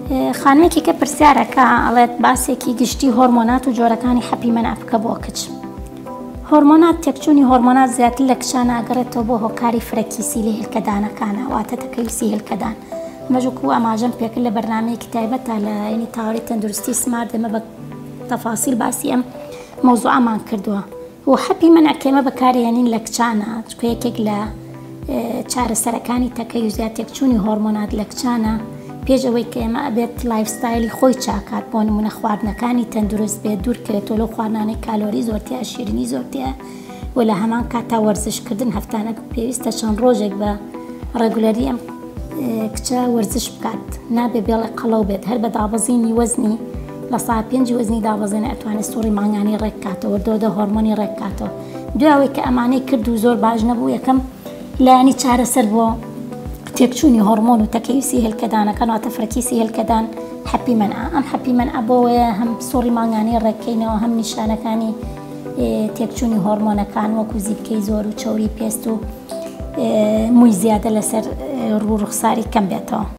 خانمێکی کە پرسیارەکە ئەڵێت باسێکی گشتی هۆرمۆنات و جۆرەکانی حەپی مەنع بکە بۆ کچ. هۆرمۆنات تێکچوونی هۆرمۆنات زیاتر لە کچان ئاگەڕێتەوە بۆ هۆکاری فرەکیسی لە هێلکەدانەکانە واتە تەکەیسی هێلکەدان ئەمەش وەکو ئاماژەم پێکرد لە بەرنامەیەکی تایبەتە لە ینی تاوەری تەندروستی سمارت ئێمە بە تەفاسیل باسی ئەم مەوزوعەمان کردووە و حەپی مەنع کە ئێمە بەکارێنین لە کچانە چونکە یەکێک لە چارەسەرەکانی تەکەیوز یا تێکچوونی هۆرمۆنات لە کچانە پێش ئەوەی کە ئێمە ئەبێت lifestyle ی خۆی چاکات بۆ نمونە خواردنەکانی تەندروست بێت دوورکەوێتەوە لەو خواردنانەی کالۆری زۆر تیا شیرینی زۆر تیا و لە هەمان کاتا وەرزشکردن هەفتانە پێویستە چەند ڕۆژێک بە regularly ئەم کچە وەرزش بکات نابێ بێڵێ قەڵەو بێت هەر بە دابەزینی وەزنی لە سا پێنجی وەزنی دابەزێنێ ئەتوانێت سوڕی مانگانی ڕێک کاتەوە دۆدە هۆرمۆنی ڕێک کاتەوە دوای کە ئەمانەی کرد و زۆر باش نەبوو یەکەم لایەنی چارەسەر بۆ تێکچوونی هۆرمۆن و تەکەیسی هێلکەدانەکان واتە فرەکیسی هێلکەدان حەپی مەنع ئەم حەپی مەنع بۆوەیە هەم سوڕی مانگانی ڕێککەینەوە هەم نیشانەکانی تێکچوونی هۆرمۆنەکان وەکو زیپکەی زۆر و چەوری پێست و مووی زیادە لەسەر ڕوو ڕوخساری کەم بێتەوە.